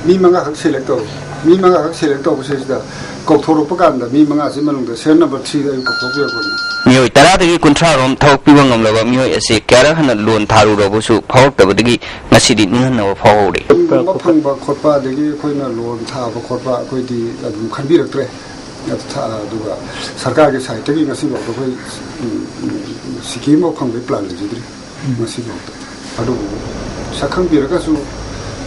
ꯃꯤ ꯃꯉꯥꯈꯛ ꯁꯦꯂꯦꯛ ꯇꯧꯋꯤ꯫ ꯃꯤ ꯃꯉꯥꯈꯛ ꯁꯦꯂꯦꯛ ꯇꯧꯕꯁꯤꯗ ꯀꯧꯊꯣꯔꯛꯄ ꯀꯥꯟꯗ ꯃꯤ ꯃꯉꯥꯁꯤ ꯃꯅꯨꯡꯗ ꯁꯦꯔꯤꯌꯦꯜ ꯅꯝꯕꯔ ꯊ꯭ꯔꯤꯗ ꯑꯩ ꯀꯧꯊꯣꯛꯄꯤꯔꯛꯄꯅꯤ꯫ ꯃꯤꯑꯣꯏ ꯇꯔꯥꯗꯒꯤ ꯀꯨꯟꯊ꯭ꯔꯥ ꯔꯣꯝ ꯊꯕꯛ ꯄꯤꯕ ꯉꯝꯂꯕ ꯃꯤꯑꯣꯏ ꯑꯁꯤ ꯀꯌꯥꯔꯛ ꯍꯟꯅ ꯂꯣꯟ ꯊꯥꯔꯨꯔꯕꯁꯨ ꯐꯥꯎꯔꯛꯇꯕꯗꯒꯤ ꯉꯁꯤꯗꯤ ꯅꯤꯡꯍꯟꯅꯕ ꯐꯥꯎꯍꯧꯔꯦ꯫ ꯂꯣꯟ ꯐꯪꯕ ꯈꯣꯠꯄ, ꯑꯗꯒꯤ ꯑꯩꯈꯣꯏꯅ ꯂꯣꯟ ꯊꯥꯕ ꯈꯣꯠꯄ ꯑꯩꯈꯣꯏꯗꯤ ꯑꯗꯨꯝ ꯈꯟꯕꯤꯔꯛꯇ꯭ꯔꯦ꯫ ꯑꯗꯨ ꯊꯥ-, ꯑꯗꯨꯒ ꯁꯔꯀꯥꯔꯒꯤ ꯁꯥꯏꯠꯇꯒꯤ ꯉꯁꯤꯐꯥꯎꯗ ꯑꯩꯈꯣꯏ, ꯎꯝ, ꯎꯝ, ꯁꯤꯀꯤ ꯑꯃꯐꯥꯎ ꯐꯪꯕꯒꯤ ꯄ꯭ꯂꯥꯟ ꯂꯩꯖꯗ꯭ꯔꯤ꯫ ꯉꯁꯤꯐꯥꯎꯗ꯫ ꯑꯗꯨꯕꯨ ꯁꯛꯈꯪꯕꯤꯔꯒꯁꯨ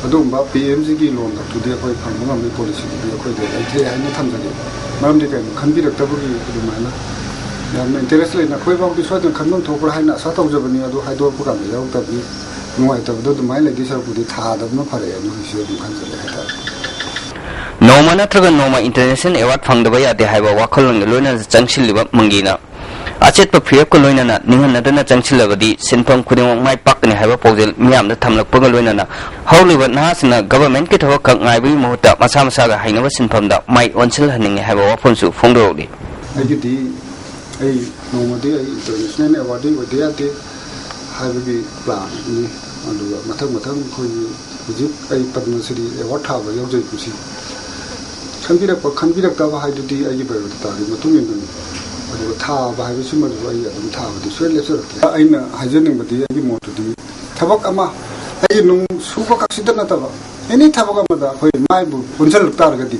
ꯑꯗꯨꯒꯨꯝꯕ ꯄꯤ ꯑꯦꯝ ꯖꯤꯒꯤ ꯂꯣꯟ ꯑꯗꯨꯗꯤ ꯑꯩꯈꯣꯏ ꯐꯪꯕ ꯉꯝꯃꯤ, ꯄꯣꯂꯤꯁꯤꯗꯨꯗꯤ ꯑꯩꯈꯣꯏꯗ ꯂꯩꯇ꯭ꯔꯦ ꯍꯥꯏꯅ ꯊꯝꯖꯒꯦ꯫ ꯃꯔꯝꯗꯤ ꯀꯩꯅꯣ, ꯈꯟꯕꯤꯔꯛꯇꯕꯒꯤ ꯑꯗꯨꯃꯥꯏꯅ ꯌꯥꯝꯅ ꯏꯟꯇꯔꯦꯁ ꯂꯩꯅ ꯑꯩꯈꯣꯏꯐꯥꯎꯗꯤ ꯁꯣꯏꯗꯅ ꯈꯟꯐꯝ ꯊꯣꯛꯄ꯭ꯔꯥ ꯍꯥꯏꯅ ꯑꯁꯥ ꯇꯧꯖꯕꯅꯤ꯫ ꯑꯗꯨ ꯍꯥꯏꯗꯣꯔꯛꯄ ꯀꯥꯟꯗ ꯌꯥꯎꯔꯛꯇꯕꯒꯤ ꯅꯨꯡꯉꯥꯏꯇꯕꯗꯣ ꯑꯗꯨꯃꯥꯏꯅ ꯂꯩꯗꯣꯏ ꯁꯔꯨꯛꯄꯨꯗꯤ ꯊꯥꯗꯕꯅ ꯐꯔꯦ ꯍꯥꯏꯅ ꯍꯧꯖꯤꯛꯁꯨ ꯑꯗꯨꯝ ꯈꯟꯖꯔꯦ ꯍꯥꯏꯇꯥꯔꯦ꯫ ꯅꯣꯡꯃ ꯅꯠꯇ꯭ꯔꯒ ꯅꯣꯡꯃ ꯏꯟꯇꯔꯅꯦꯁꯅꯦꯜ ꯑꯦꯋꯥꯔꯗ ꯐꯪꯗꯕ ꯌꯥꯗꯦ ꯍꯥꯏꯕ ꯋꯥꯈꯜꯂꯣꯟꯒ ꯂꯣꯏꯅꯅ ꯆꯪꯁꯤꯜꯂꯤꯕ ꯃꯪꯒꯤꯅ ꯑꯆꯦꯠꯄ ꯐꯤꯔꯦꯞꯀ ꯂꯣꯏꯅꯅ ꯅꯤꯡꯍꯟꯅꯗꯅ ꯆꯪꯁꯤꯜꯂꯕꯗꯤ ꯁꯤꯟꯐꯝ ꯈꯨꯗꯤꯡꯃꯛ ꯃꯥꯏ ꯄꯥꯛꯀꯅꯤ ꯍꯥꯏꯕ ꯄꯥꯎꯖꯦꯜ ꯃꯤꯌꯥꯝꯗ ꯊꯝꯂꯛꯄꯒ ꯂꯣꯏꯅꯅ ꯍꯧꯔꯤꯕ ꯅꯍꯥꯁꯤꯡꯅ ꯒꯚꯔꯟꯃꯦꯟꯠꯀꯤ ꯊꯕꯛ ꯈꯛ ꯉꯥꯏꯕꯒꯤ ꯃꯍꯨꯠꯇ ꯃꯁꯥ ꯃꯁꯥꯒ ꯍꯩꯅꯕ ꯁꯤꯟꯐꯝꯗ ꯃꯥꯏ ꯑꯣꯟꯁꯤꯜꯍꯟꯅꯤꯡꯉꯤ ꯍꯥꯏꯕ ꯋꯥꯐꯝꯁꯨ ꯐꯣꯡꯗꯣꯔꯛꯂꯤ꯫ ꯑꯩꯒꯤꯗꯤ ꯑꯩ ꯅꯣꯡꯃꯗꯤ ꯑꯩ ꯏꯟꯇꯔꯅꯦꯁꯅꯦꯜ ꯑꯦꯋꯥꯔꯗꯤ ꯑꯣꯏꯗ ꯌꯥꯗꯦ ꯍꯥꯏꯕꯒꯤ ꯄ꯭ꯂꯥꯟꯅꯤ꯫ ꯑꯗꯨꯒ ꯃꯊꯪ ꯃꯊꯪ ꯑꯩꯈꯣꯏꯒꯤ ꯍꯧꯖꯤꯛ ꯑꯩ ꯄꯗꯃꯁ꯭ꯔꯤ ꯑꯦꯋꯥꯔꯗ ꯊꯥꯕ ꯌꯥꯎꯖꯩ ꯀꯨꯝꯁꯤ꯫ ꯈꯟꯕꯤꯔꯛꯄ ꯈꯟꯕꯤꯔꯛꯇꯕ ꯍꯥꯏꯗꯨꯗꯤ ꯑꯩꯒꯤ ꯕꯥꯏꯑꯣꯗꯥꯇꯥꯒꯤ ꯃꯇꯨꯡ ꯏꯟꯅꯅꯤ꯫ ꯑꯗꯨꯒ ꯊꯥꯕ ꯍꯥꯏꯕꯁꯤꯃꯁꯨ ꯑꯩ ꯑꯗꯨꯝ ꯊꯥꯕꯗꯤ ꯁꯨꯡꯂꯦꯞ ꯂꯦꯞꯆꯔꯛꯇ꯭ꯔꯦ꯫ ꯑꯩꯅ ꯍꯥꯏꯖꯅꯤꯡꯕꯗꯤ ꯑꯩꯒꯤ ꯃꯣꯠꯇꯗꯤ ꯊꯕꯛ ꯑꯃ, ꯑꯩꯒꯤ ꯅꯨꯡ ꯁꯨꯕ ꯈꯛꯁꯤꯗ ꯅꯠꯇꯕ ꯑꯦꯅꯤ ꯊꯕꯛ ꯑꯃꯗ ꯑꯩꯈꯣꯏ ꯃꯥꯏꯕꯨ ꯑꯣꯟꯁꯤꯜꯂꯛ ꯇꯥꯔꯒꯗꯤ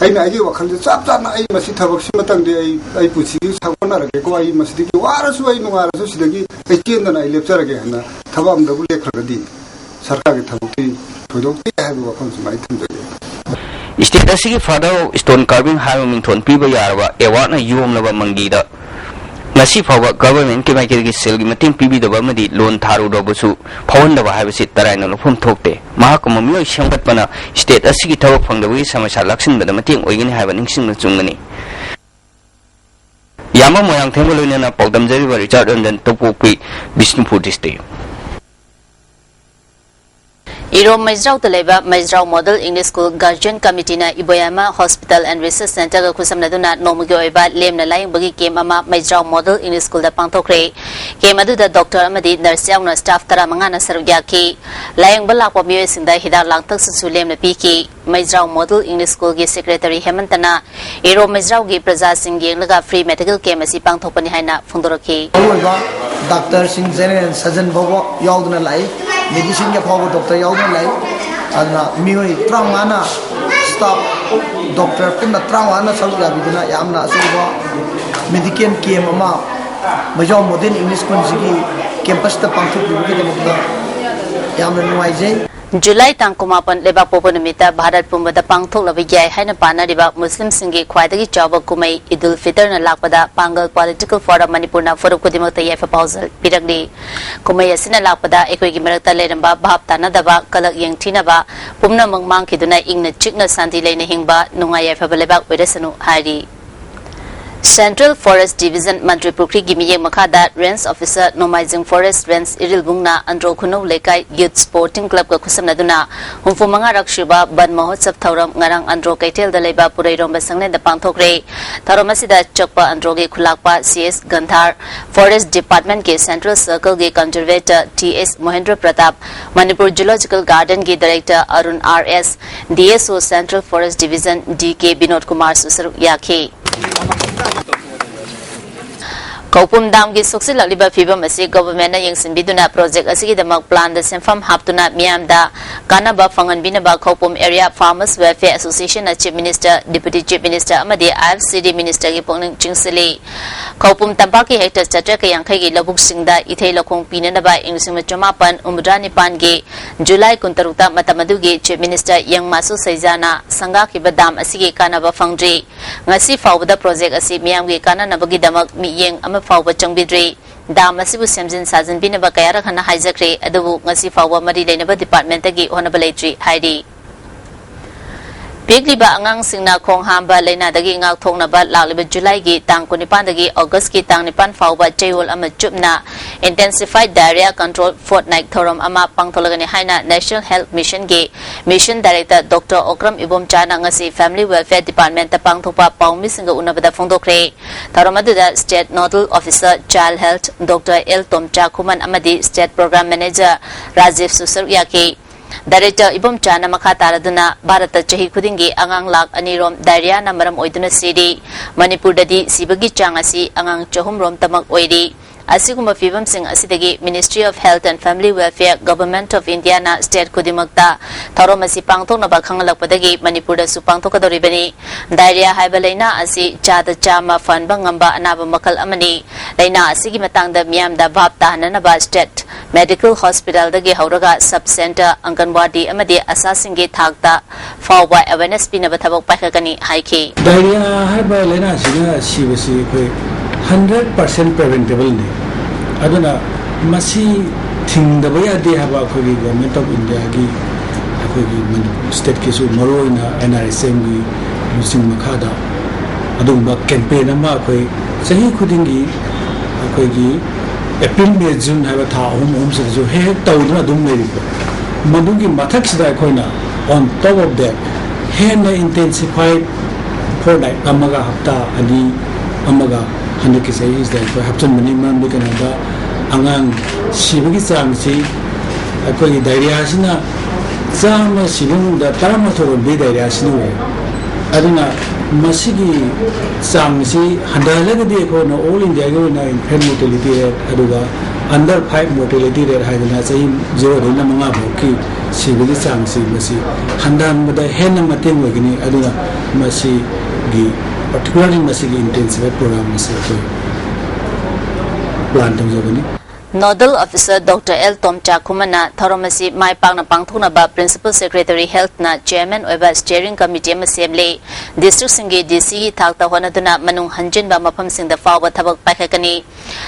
ꯑꯩꯅ ꯑꯩꯒꯤ ꯋꯥꯈꯜꯗ ꯆꯞ ꯆꯥꯅ ꯑꯩ ꯃꯁꯤ ꯊꯕꯛꯁꯤꯃꯇꯪꯗꯤ ꯑꯩ, ꯑꯩ ꯄꯨꯟꯁꯤꯒꯤ ꯁꯥꯒꯣꯟꯅꯔꯒꯦꯀꯣ, ꯑꯩ ꯃꯁꯤꯗꯒꯤ ꯋꯥꯔꯁꯨ ꯑꯩ ꯅꯨꯡꯉꯥꯏꯔꯁꯨ ꯁꯤꯗꯒꯤ ꯑꯩ ꯆꯦꯟꯗꯅ ꯑꯩ ꯂꯦꯞꯆꯔꯒꯦ ꯍꯥꯏꯅ ꯊꯕꯛ ꯑꯃꯗꯕꯨ ꯂꯦꯞꯈ꯭ꯔꯒꯗꯤ ꯁꯔꯀꯥꯔꯒꯤ ꯊꯕꯛꯇꯤ ꯊꯣꯏꯗꯣꯛꯇꯦ ꯍꯥꯏꯕ ꯋꯥꯐꯝꯁꯤꯃ ꯑꯩ ꯊꯝꯖꯒꯦ꯫ ꯁ꯭ꯇꯦꯠ ꯑꯁꯤꯒꯤ ꯐꯥꯗꯔ ꯑꯣꯐ ꯁ꯭ꯇꯣꯟ ꯀꯥꯔꯚꯤꯡ ꯍꯥꯏꯕ ꯃꯤꯡꯊꯣꯟ ꯄꯤꯕ ꯌꯥꯔꯕ ꯑꯦꯋꯥꯔꯗꯅ ꯌꯣꯝꯂꯕ ꯃꯪꯒꯤꯗ ꯉꯁꯤ ꯐꯥꯎꯕ ꯒꯚꯔꯟꯃꯦꯟꯠꯀꯤ ꯃꯥꯏꯀꯩꯗꯒꯤ ꯁꯦꯜꯒꯤ ꯃꯇꯦꯡ ꯄꯤꯕꯤꯗꯕ ꯑꯃꯗꯤ ꯂꯣꯟ ꯊꯥꯔꯨꯔꯕꯁꯨ ꯐꯥꯎꯍꯟꯗꯕ ꯍꯥꯏꯕꯁꯤ ꯇꯔꯥꯏꯅ ꯂꯧꯐꯝ ꯊꯣꯛꯇꯦ꯫ ꯃꯍꯥꯛꯀꯨꯝꯕ ꯃꯤꯑꯣꯏ ꯁꯦꯝꯒꯠꯄꯅ ꯁ꯭ꯇꯦꯠ ꯑꯁꯤꯒꯤ ꯊꯕꯛ ꯐꯪꯗꯕꯒꯤ ꯁꯃꯁ꯭ꯌꯥ ꯂꯥꯛꯁꯤꯟꯕꯗ ꯃꯇꯦꯡ ꯑꯣꯏꯒꯅꯤ ꯍꯥꯏꯕ ꯅꯤꯡꯁꯤꯡꯕ ꯆꯨꯝꯒꯅꯤ꯫ ꯌꯥꯝꯕ ꯃꯣꯏꯔꯥꯡꯊꯦꯝꯒ ꯂꯣꯏꯅꯅ ꯄꯥꯎꯗꯝꯖꯔꯤꯕ ꯔꯤꯆꯥꯔꯗ ꯔꯟꯖꯟ, ꯇꯣꯄꯣꯛꯄꯤ, ꯕꯤꯁꯅꯨꯄꯨꯔ ꯗꯤꯁꯇ꯭ꯔꯤꯛ꯫ ꯏꯔꯣꯝ ꯃꯩꯖ꯭ꯔꯥꯎꯗ ꯂꯩꯕ ꯃꯩꯖ꯭ꯔꯥꯎ Model English School Guardian Committeeꯅ ꯏꯕꯣꯌꯥꯃ Hospital and Research Centreꯒ ꯈꯨꯠꯁꯝꯅꯗꯨꯅ ꯅꯣꯡꯃꯒꯤ ꯑꯣꯏꯕ ꯂꯦꯝꯅ ꯂꯥꯌꯦꯡꯕꯒꯤ ꯀꯦꯝꯞ ꯑꯃ ꯃꯩꯖ꯭ꯔꯥꯎ Model English Schoolꯗ ꯄꯥꯡꯊꯣꯛꯈ꯭ꯔꯦ꯫ ꯀꯦꯝꯞ ꯑꯗꯨꯗ ꯗꯣꯛꯇꯔ ꯑꯃꯗꯤ ꯅꯔꯁ ꯌꯥꯎꯅ ꯁ꯭ꯇꯥꯐ ꯇꯔꯥꯃꯉꯥꯅ ꯁꯔꯨꯛ ꯌꯥꯈꯤ꯫ ꯂꯥꯌꯦꯡꯕ ꯂꯥꯛꯄ ꯃꯤꯑꯣꯏꯁꯤꯡꯗ ꯍꯤꯗꯥꯛ ꯂꯥꯡꯊꯛꯁꯤꯡꯁꯨ ꯂꯦꯝꯅ ꯄꯤꯈꯤ꯫ ꯃꯩꯖ꯭ꯔꯥꯎ Model English Schoolꯒꯤ ꯁꯦꯀ꯭ꯔꯦꯇꯔꯤ ꯍꯦꯃꯟꯇꯅ ꯏꯔꯣꯝ ꯃꯩꯖ꯭ꯔꯥꯎꯒꯤ ꯄ꯭ꯔꯖꯥꯁꯤꯡ ꯌꯦꯡꯂꯒ free medical camp ꯑꯁꯤ ꯄꯥꯡꯊꯣꯛꯄꯅꯤ ꯍꯥꯏꯅ ꯐꯣꯡꯗꯣꯔꯛꯈꯤ꯫ ꯑꯔꯣꯏꯕ ꯗꯥꯛꯇꯔꯁꯤꯡ, ꯖꯦꯅꯦꯔꯦꯜ ꯁꯔꯖꯟ ꯐꯥꯎꯕ ꯌꯥꯎꯗꯨꯅ ꯂꯥꯛꯏ꯫ ꯃꯦꯗꯤꯁꯤꯟꯒꯤ ꯑꯐꯥꯎꯕ ꯗꯣꯛꯇꯔ ꯌꯥꯎꯗꯨꯅ ꯂꯥꯛꯏ꯫ ꯑꯗꯨꯅ ꯃꯤꯑꯣꯏ ꯇꯔꯥꯃꯉꯥꯅ, ꯁ꯭ꯇꯥꯐ ꯗꯣꯛꯇꯔ ꯄꯨꯟꯅ ꯇꯔꯥꯃꯉꯥꯅ ꯁꯔꯨꯛ ꯌꯥꯕꯤꯗꯨꯅ ꯌꯥꯝꯅ ꯑꯆꯧꯕ ꯃꯦꯗꯤꯀꯦꯜ ꯀꯦꯝꯞ ꯑꯃ ꯃꯩꯖ꯭ꯔꯥꯎ ꯃꯣꯗꯦꯜ ꯏꯪꯂꯤꯁ ꯁ꯭ꯀꯨꯜꯁꯤꯒꯤ ꯀꯦꯝꯄꯁꯇ ꯄꯥꯡꯊꯣꯛꯄꯤꯕꯒꯤꯗꯃꯛꯇ ꯌꯥꯝꯅ ꯅꯨꯡꯉꯥꯏꯖꯩ꯫ ꯖꯨꯂꯥꯏ ꯇꯥꯡ ꯀꯨꯟꯃꯥꯄꯟ ꯂꯩꯕꯥꯛꯄꯣꯛꯄ ꯅꯨꯃꯤꯠꯇ ꯚꯥꯔꯠ ꯄꯨꯝꯕꯗ ꯄꯥꯡꯊꯣꯛꯂꯕ ꯌꯥꯏ ꯍꯥꯏꯅ ꯄꯥꯅꯔꯤꯕ ꯃꯨꯁꯂꯤꯝꯁꯤꯡꯒꯤ ꯈ꯭ꯋꯥꯏꯗꯒꯤ ꯆꯥꯎꯕ ꯀꯨꯝꯍꯩ ꯏꯗꯨꯜ ꯐꯤꯇꯔꯅ ꯂꯥꯛꯄꯗ ꯄꯥꯡꯒꯜ ꯄꯣꯂꯤꯇꯤꯀꯦꯜ ꯐꯣꯔꯝ ꯃꯅꯤꯄꯨꯔꯅ ꯐꯨꯔꯨꯞ ꯈꯨꯗꯤꯡꯃꯛꯇ ꯌꯥꯏꯐ ꯄꯥꯎꯖꯦꯜ ꯄꯤꯔꯛꯂꯤ꯫ ꯀꯨꯝꯍꯩ ꯑꯁꯤꯅ ꯂꯥꯛꯄꯗ ꯑꯩꯈꯣꯏꯒꯤ ꯃꯔꯛꯇ ꯂꯩꯔꯝꯕ ꯚꯥꯞ ꯇꯥꯅꯗꯕ, ꯀꯂꯛ ꯌꯦꯡꯊꯤꯅꯕ ꯄꯨꯝꯅꯃꯛ ꯃꯥꯡꯈꯤꯗꯨꯅ ꯏꯪꯅ ꯆꯤꯛꯅ ꯁꯥꯟꯇꯤ ꯂꯩꯅ ꯍꯤꯡꯕ ꯅꯨꯡꯉꯥꯏ ꯌꯥꯏꯐꯕ ꯂꯩꯕꯥꯛ ꯑꯣꯏꯔꯁꯅꯨ ꯍꯥꯏꯔꯤ꯫ Central Forest Division ꯃꯟꯇ꯭ꯔꯤ ꯄꯨꯈ꯭ꯔꯤꯒꯤ ꯃꯤꯠꯌꯦꯡ ꯃꯈꯥꯗ Range Officer ꯅꯣꯡꯃꯥꯏꯖꯤꯡ Forest Range ꯏꯔꯤꯜꯕꯨꯡꯅ ꯑꯟꯗ꯭ꯔꯣ ꯈꯨꯅꯧ ꯂꯩꯀꯥꯏ Youth Sporting Clubꯀ ꯈꯨꯠꯁꯝꯅꯗꯨꯅ ꯍꯨꯝꯐꯨ ꯃꯉꯥꯔꯛ ꯁꯨꯕ ꯕꯟ ꯃꯍꯣꯠꯁꯕ ꯊꯧꯔꯝ ꯉꯔꯥꯡ ꯑꯟꯗ꯭ꯔꯣ ꯀꯩꯊꯦꯜꯗ ꯂꯩꯕ ꯄꯨꯔꯩꯔꯣꯝꯕ ꯁꯪꯂꯦꯟꯗ ꯄꯥꯡꯊꯣꯛꯈ꯭ꯔꯦ꯫ ꯊꯧꯔꯝ ꯑꯁꯤꯗ ꯆꯛꯄ ꯑꯟꯗ꯭ꯔꯣꯒꯤ ꯈꯨꯂꯥꯛꯄ ꯁꯤ ꯑꯦꯁ ꯒꯟꯙꯥꯔ, Forest Departmentꯀꯤ Central Circleꯒꯤ Conservator T S Mohendra Pratap, Manipur Zoological Gardenꯒꯤ Director Arun R S, D S O Central Forest Division D K Vinod ꯀꯨꯃꯥꯔꯁꯨ ꯁꯔꯨꯛ ꯌꯥꯈꯤ꯫ ꯈꯧꯄꯨꯝ ꯗꯥꯝꯒꯤ ꯁꯣꯛꯆꯤꯜꯂꯛꯂꯤꯕ ꯐꯤꯕꯝ ꯑꯁꯤ ꯒꯣꯚꯔꯟꯃꯦꯟꯠꯅ ꯌꯦꯡꯁꯤꯟꯕꯤꯗꯨꯅ ꯄ꯭ꯔꯣꯖꯦꯛ ꯑꯁꯤꯒꯤꯗꯃꯛ ꯄ꯭ꯂꯥꯟꯗ ꯁꯦꯟꯐꯝ ꯍꯥꯞꯇꯨꯅ ꯃꯤꯌꯥꯝꯗ ꯀꯥꯟꯅꯕ ꯐꯪꯍꯟꯕꯤꯅꯕ ꯈꯧꯄꯨꯝ Area Farmers Welfare Associationꯅ Chief Minister, Deputy Chief Minister ꯑꯃꯗꯤ I F C D Ministerꯒꯤ ꯄꯨꯛꯅꯤꯡ ꯆꯤꯡꯁꯤꯜꯂꯤ꯫ ꯈꯧꯄꯨꯝ ꯇꯝꯄꯥꯛꯀꯤ ꯍꯦꯛꯇꯔ ꯆꯥꯇ꯭ꯔꯦꯠꯀ ꯌꯥꯡꯈꯩꯒꯤ ꯂꯧꯕꯨꯛꯁꯤꯡꯗ ꯏꯊꯩ ꯂꯧꯈꯣꯡ ꯄꯤꯅꯅꯕ ꯏꯪ ꯂꯤꯁꯤꯡ ꯑꯃ ꯆꯃꯥꯄꯟ ꯍꯨꯝꯐꯨꯇꯔꯥ ꯅꯤꯄꯥꯟꯒꯤ ꯖꯨꯂꯥꯏ ꯀꯨꯟꯇꯔꯨꯛꯇ ꯃꯇꯝ ꯑꯗꯨꯒꯤ Chief Minister ꯌꯪꯃꯥꯁꯨ ꯁꯩꯖꯥꯅ ꯁꯪꯒꯥꯈꯤꯕ ꯗꯥꯝ ꯑꯁꯤꯒꯤ ꯀꯥꯟꯅꯕ ꯐꯪꯗ꯭ꯔꯤ꯫ ꯉꯁꯤ ꯐꯥꯎꯕꯗ ꯄ꯭ꯔꯣꯖꯦꯛ ꯑꯁꯤ ꯃꯤꯌꯥꯝꯒꯤ ꯀꯥꯟꯅꯅꯕꯒꯤꯗꯃꯛ ꯃꯤꯠꯌꯦꯡ ꯑꯃ ꯐꯥꯎꯕ ꯆꯪꯕꯤꯗ꯭ꯔꯤ꯫ ꯗꯥꯝ ꯑꯁꯤꯕꯨ ꯁꯦꯝꯖꯤꯟ ꯁꯥꯖꯤꯟꯕꯤꯅꯕ ꯀꯌꯥꯔꯛ ꯍꯟꯅ ꯍꯥꯏꯖꯈ꯭ꯔꯦ, ꯑꯗꯨꯕꯨ ꯉꯁꯤ ꯐꯥꯎꯕ ꯃꯔꯤ ꯂꯩꯅꯕ ꯗꯤꯄꯥꯔꯠꯃꯦꯟꯠꯇꯒꯤ ꯍꯣꯠꯅꯕ ꯂꯩꯇ꯭ꯔꯤ ꯍꯥꯏꯔꯤ꯫ ꯄꯤꯛꯂꯤꯕ ꯑꯉꯥꯡꯁꯤꯡꯅ ꯈꯣꯡ ꯍꯥꯝꯕ ꯂꯥꯏꯅꯥꯗꯒꯤ ꯉꯥꯛꯊꯣꯛꯅꯕ ꯂꯥꯛꯂꯤꯕ ꯖꯨꯂꯥꯏꯒꯤ ꯇꯥꯡ ꯀꯨꯟꯅꯤꯄꯥꯟꯗꯒꯤ ꯑꯣꯒꯁꯀꯤ ꯇꯥꯡ ꯅꯤꯄꯥꯟ ꯐꯥꯎꯕ ꯆꯌꯣꯜ ꯑꯃ ꯆꯨꯞꯅ Intensified Diarrhea Control Fortnight ꯊꯧꯔꯝ ꯑꯃ ꯄꯥꯡꯊꯣꯛꯂꯒꯅꯤ ꯍꯥꯏꯅ National Health Missionꯒꯤ Mission Director Doctor Okram ꯏꯕꯣꯝꯆꯥꯅ ꯉꯁꯤ Family Welfare Departmentꯇ ꯄꯥꯡꯊꯣꯛꯄ ꯄꯥꯎꯃꯤꯁꯤꯡꯒ ꯎꯅꯕꯗ ꯐꯣꯡꯗꯣꯛꯈ꯭ꯔꯦ꯫ ꯊꯧꯔꯝ ꯑꯗꯨꯗ State Nodal Officer Child Health Doctor L Tomcha Khuman ꯑꯃꯗꯤ State Program Manager ꯔꯥꯖꯤꯕꯁꯨ ꯁꯔꯨꯛ ꯌꯥꯈꯤ꯫ Director ꯏꯕꯣꯝꯆꯥꯅ ꯃꯈꯥ ꯇꯥꯔꯗꯨꯅ ꯚꯥꯔꯠꯇ ꯆꯍꯤ ꯈꯨꯗꯤꯡꯒꯤ ꯑꯉꯥꯡ ꯂꯥꯈ ꯑꯅꯤ ꯔꯣꯝ diarrheaꯅ ꯃꯔꯝ ꯑꯣꯏꯗꯨꯅ ꯁꯤꯔꯤ꯫ ꯃꯅꯤꯄꯨꯔꯗꯗꯤ ꯁꯤꯕꯒꯤ ꯆꯥꯡ ꯑꯁꯤ ꯑꯉꯥꯡ ꯆꯍꯨꯝ ꯔꯣꯝꯇꯃꯛ ꯑꯣꯏꯔꯤ꯫ ꯑꯁꯤꯒꯨꯝꯕ ꯐꯤꯕꯝꯁꯤꯡ ꯑꯁꯤꯗꯒꯤ Ministry of Health and Family Welfare, Government of Indiaꯅ state ꯈꯨꯗꯤꯡꯃꯛꯇ ꯊꯧꯔꯝ ꯑꯁꯤ ꯄꯥꯡꯊꯣꯛꯅꯕ ꯈꯪꯍꯜꯂꯛꯄꯗꯒꯤ ꯃꯅꯤꯄꯨꯔꯗꯁꯨ ꯄꯥꯡꯊꯣꯛꯀꯗꯧꯔꯤꯕꯅꯤ꯫ Diarrhea ꯍꯥꯏꯕ ꯂꯥꯏꯅꯥ ꯑꯁꯤ ꯆꯥꯗ ꯆꯥꯝꯃ ꯐꯍꯟꯕ ꯉꯝꯕ ꯑꯅꯥꯕ ꯃꯈꯜ ꯑꯃꯅꯤ꯫ ꯂꯥꯏꯅꯥ ꯑꯁꯤꯒꯤ ꯃꯇꯥꯡꯗ ꯃꯤꯌꯥꯝꯗ ꯚꯥꯞ ꯇꯥꯍꯟꯅꯅꯕ state medical hospitalꯗꯒꯤ ꯍꯧꯔꯒ sub center, ꯑꯪꯒꯟꯋꯥꯗꯤ ꯑꯃꯗꯤ ꯑꯁꯥꯁꯤꯡꯒꯤ ꯊꯥꯛꯇ ꯐꯥꯎꯕ awareness ꯄꯤꯅꯕ ꯊꯕꯛ ꯄꯥꯏꯈꯠꯀꯅꯤ ꯍꯥꯏꯈꯤ꯫ Diarrhea ꯍꯥꯏꯕ ꯂꯥꯏꯅꯥꯁꯤꯅ ꯁꯤꯕꯁꯤ ꯑꯩꯈꯣꯏ hundred percent preventableꯅꯤ꯫ ꯑꯗꯨꯅ ꯃꯁꯤ ꯊꯤꯡꯗꯕ ꯌꯥꯗꯦ ꯍꯥꯏꯕ ꯑꯩꯈꯣꯏꯒꯤ Government of Indiaꯒꯤ, ꯑꯩꯈꯣꯏꯒꯤ ꯃꯅꯤꯄꯨꯔ stateꯀꯤꯁꯨ, ꯃꯔꯨꯑꯣꯏꯅ NRHMꯒꯤ ꯂꯨꯆꯤꯡ ꯃꯈꯥꯗ ꯑꯗꯨꯒꯨꯝꯕ campaign ꯑꯃ ꯑꯩꯈꯣꯏ ꯆꯍꯤ ꯈꯨꯗꯤꯡꯒꯤ ꯑꯩꯈꯣꯏꯒꯤ April, May, June ꯍꯥꯏꯕ ꯊꯥ ꯑꯍꯨꯝ ꯑꯍꯨꯝꯁꯤꯗꯁꯨ ꯍꯦꯛ ꯍꯦꯛ ꯇꯧꯗꯨꯅ ꯑꯗꯨꯝ ꯂꯩꯔꯤꯀꯣ꯫ ꯃꯗꯨꯒꯤ ꯃꯊꯛꯁꯤꯗ ꯑꯩꯈꯣꯏꯅ on top of that ꯍꯦꯟꯅ intensified fortnight ꯑꯃꯒ, ꯍꯞꯇꯥ ꯑꯅꯤ ꯑꯃꯒ ꯍꯟꯗꯛꯀꯤ ꯆꯍꯤꯁꯤꯗ ꯑꯩꯈꯣꯏ ꯍꯥꯞꯆꯤꯟꯕꯅꯤ꯫ ꯃꯔꯝꯗꯤ ꯀꯩꯅꯣꯗ, ꯑꯉꯥꯡ ꯁꯤꯕꯒꯤ ꯆꯥꯡꯁꯤ ꯑꯩꯈꯣꯏꯒꯤ diarrheaꯁꯤꯅ ꯆꯥꯝꯃ ꯁꯤꯕ ꯃꯅꯨꯡꯗ ꯇꯔꯥꯃꯥꯊꯣꯏ ꯔꯣꯝꯗꯤ diarrheaꯁꯤꯅ ꯑꯣꯏ꯫ ꯑꯗꯨꯅ ꯃꯁꯤꯒꯤ ꯆꯥꯡꯁꯤ ꯍꯟꯊꯍꯜꯂꯒꯗꯤ ꯑꯩꯈꯣꯏꯅ all Indiaꯒꯤ ꯑꯣꯏꯅ infant mortality rate ꯑꯗꯨꯒ under five mortality rate ꯍꯥꯏꯗꯅ ꯆꯍꯤ zeroꯗꯩꯅ ꯃꯉꯥ ꯐꯥꯎꯒꯤ ꯁꯤꯕꯒꯤ ꯆꯥꯡꯁꯤ ꯃꯁꯤ ꯍꯟꯊꯍꯟꯕꯗ ꯍꯦꯟꯅ ꯃꯇꯦꯡ ꯑꯣꯏꯒꯅꯤ꯫ ꯑꯗꯨꯅ ꯃꯁꯤꯒꯤ, particularly ꯃꯁꯤꯒꯤ intensified program ꯑꯁꯤ ꯑꯩꯈꯣꯏ plan ꯇꯧꯖꯕꯅꯤ꯫ Nodal Officer Doctor L Tomcha Khumana ꯊꯧꯔꯝ ꯑꯁꯤ ꯃꯥꯏ ꯄꯥꯛꯅ ꯄꯥꯡꯊꯣꯛꯅꯕ Principal Secretary Healthꯅ Chairman ꯑꯣꯏꯕ Steering Committee ꯑꯃ ꯁꯦꯝꯂꯦ꯫ Districtꯁꯤꯡꯒꯤ DCꯒꯤ ꯊꯥꯛꯇ ꯍꯣꯠꯅꯗꯨꯅ ꯃꯅꯨꯡ ꯍꯟꯖꯤꯟꯕ ꯃꯐꯝꯁꯤꯡꯗ ꯐꯥꯎꯕ ꯊꯕꯛ ꯄꯥꯏꯈꯠꯀꯅꯤ꯫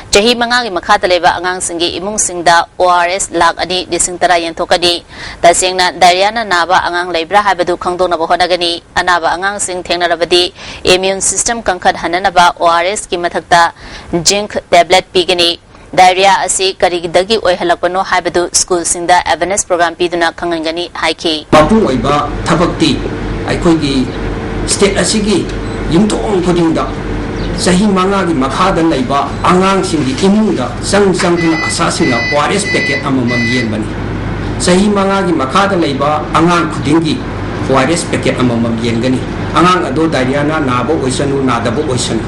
ꯆꯍꯤ ꯃꯉꯥꯒꯤ ꯃꯈꯥꯗ ꯂꯩꯕ ꯑꯉꯥꯡꯁꯤꯡꯒꯤ ꯏꯃꯨꯡꯁꯤꯡꯗ ORS ꯂꯥꯈ ꯑꯅꯤ ꯂꯤꯁꯤꯡ ꯇꯔꯥ ꯌꯦꯟꯊꯣꯛꯀꯅꯤ꯫ ꯇꯁꯦꯡꯅ diarrheaꯅ ꯅꯥꯕ ꯑꯉꯥꯡ ꯂꯩꯕ꯭ꯔꯥ ꯍꯥꯏꯕꯗꯨ ꯈꯪꯗꯣꯛꯅꯕ ꯍꯣꯠꯅꯒꯅꯤ꯫ ꯑꯅꯥꯕ ꯑꯉꯥꯡꯁꯤꯡ ꯊꯦꯡꯅꯔꯕꯗꯤ immune system ꯀꯟꯈꯠꯍꯟꯅꯅꯕ ORSꯀꯤ ꯃꯊꯛꯇ zinc tablet ꯄꯤꯒꯅꯤ꯫ Diarrhea ꯑꯁꯤ ꯀꯔꯤꯗꯒꯤ ꯑꯣꯏꯍꯜꯂꯛꯄꯅꯣ ꯍꯥꯏꯕꯗꯨ ꯁ꯭ꯀꯨꯜꯁꯤꯡꯗ awareness program ꯄꯤꯗꯨꯅ ꯈꯪꯍꯟꯒꯅꯤ ꯍꯥꯏꯈꯤ꯫ ꯃꯄꯨꯡ ꯑꯣꯏꯕ ꯊꯕꯛꯇꯤ ꯑꯩꯈꯣꯏꯒꯤ state ꯑꯁꯤꯒꯤ ꯌꯨꯝꯊꯣꯡ ꯈꯨꯗꯤꯡꯗ ꯆꯍꯤ ꯃꯉꯥꯒꯤ ꯃꯈꯥꯗ ꯂꯩꯕ ꯑꯉꯥꯡꯁꯤꯡꯒꯤ ꯏꯃꯨꯡꯗ ꯆꯪ ꯆꯪꯗꯨꯅ ꯑꯁꯥꯁꯤꯡꯅ ORS packet ꯑꯃꯃꯝ ꯌꯦꯟꯕꯅꯤ꯫ ꯆꯍꯤ ꯃꯉꯥꯒꯤ ꯃꯈꯥꯗ ꯂꯩꯕ ꯑꯉꯥꯡ ꯈꯨꯗꯤꯡꯒꯤ ORS packet ꯑꯃꯃꯝ ꯌꯦꯟꯒꯅꯤ꯫ ꯑꯉꯥꯡ ꯑꯗꯨ diarrheaꯅ ꯅꯥꯕ ꯑꯣꯏꯁꯅꯨ, ꯅꯥꯗꯕ ꯑꯣꯏꯁꯅꯨ,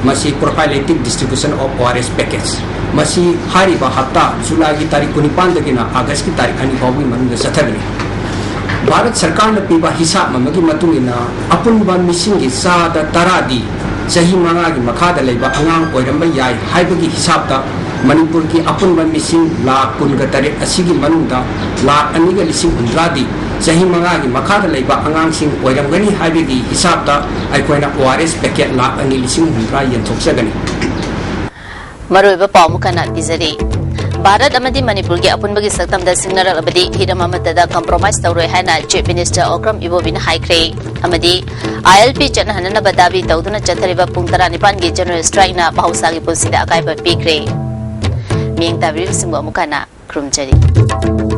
ꯃꯁꯤ prophylactic distribution of ORS packets꯫ ꯃꯁꯤ ꯍꯥꯏꯔꯤꯕ ꯍꯞꯇꯥ Julyꯒꯤ ꯇꯥꯔꯤꯛ ꯀꯨꯟꯅꯤꯄꯥꯟꯗꯒꯤꯅ Augustꯀꯤ ꯇꯥꯔꯤꯛ ꯑꯅꯤ ꯐꯥꯎꯒꯤ ꯃꯅꯨꯡꯗ ꯆꯠꯊꯒꯅꯤ꯫ ꯚꯥꯔꯠ ꯁꯔꯀꯥꯔꯅ ꯄꯤꯕ ꯍꯤꯁꯥꯞ ꯑꯃꯒꯤ ꯃꯇꯨꯡ ꯏꯟꯅ, ꯑꯄꯨꯟꯕ ꯃꯤꯁꯤꯡꯒꯤ ꯆꯥꯗ ꯇꯔꯥꯗꯤ ꯆꯍꯤ ꯃꯉꯥꯒꯤ ꯃꯈꯥꯗ ꯂꯩꯕ ꯑꯉꯥꯡ ꯑꯣꯏꯔꯝꯕ ꯌꯥꯏ ꯍꯥꯏꯕꯒꯤ ꯍꯤꯁꯥꯞꯇ, ꯃꯅꯤꯄꯨꯔꯒꯤ ꯑꯄꯨꯟꯕ ꯃꯤꯁꯤꯡ ꯂꯥꯈ ꯀꯨꯟꯒ ꯇꯔꯦꯠ ꯑꯁꯤꯒꯤ ꯃꯅꯨꯡꯗ ꯂꯥꯈ ꯑꯅꯤꯒ ꯂꯤꯁꯤꯡ ꯍꯨꯝꯗ꯭ꯔꯥꯗꯤ ꯆꯍꯤ ꯃꯉꯥꯒꯤ ꯃꯈꯥꯗ ꯂꯩꯕ ꯑꯉꯥꯡꯁꯤꯡ ꯑꯣꯏꯔꯝꯒꯅꯤ ꯍꯥꯏꯕꯒꯤ ꯍꯤꯁꯥꯞꯇ ꯑꯩꯈꯣꯏꯅ ORS packet ꯂꯥꯈ ꯑꯅꯤ ꯂꯤꯁꯤꯡ ꯍꯨꯝꯗ꯭ꯔꯥ ꯌꯦꯟꯊꯣꯛꯆꯒꯅꯤ꯫ ꯃꯔꯨꯑꯣꯏꯕ ꯄꯥꯎ ꯑꯃꯨꯛ ꯍꯟꯅ ꯄꯤꯖꯔꯤ꯫ ꯚꯥꯔꯠ ꯑꯃꯗꯤ ꯃꯅꯤꯄꯨꯔꯒꯤ ꯑꯄꯨꯟꯕꯒꯤ ꯁꯛꯇꯝꯗ ꯁꯤꯡꯅꯔꯛꯂꯕꯗꯤ ꯍꯤꯔꯝ ꯑꯃꯠꯇꯗ compromise ꯇꯧꯔꯣꯏ ꯍꯥꯏꯅ Chief Minister ꯑꯣꯀ꯭ꯔꯝ ꯏꯕꯣꯕꯤꯅ ꯍꯥꯏꯈ꯭ꯔꯦ꯫ ꯑꯃꯗꯤ ILP ꯆꯠꯅꯍꯟꯅꯅꯕ ꯗꯥꯕꯤ ꯇꯧꯗꯨꯅ ꯆꯠꯊꯔꯤꯕ ꯄꯨꯡ ꯇꯔꯥꯅꯤꯄꯥꯟꯒꯤ general strikeꯅ ꯃꯍꯧꯁꯥꯒꯤ ꯄꯨꯟꯁꯤꯗ ꯑꯀꯥꯏꯕ ꯄꯤꯈ꯭ꯔꯦ꯫ ꯃꯤꯠꯌꯦꯡ ꯇꯥꯕꯤꯔꯤꯕꯁꯤꯡꯕꯨ ꯑꯃꯨꯛ ꯍꯟꯅ ꯈꯨꯔꯨꯝꯖꯔꯤ꯫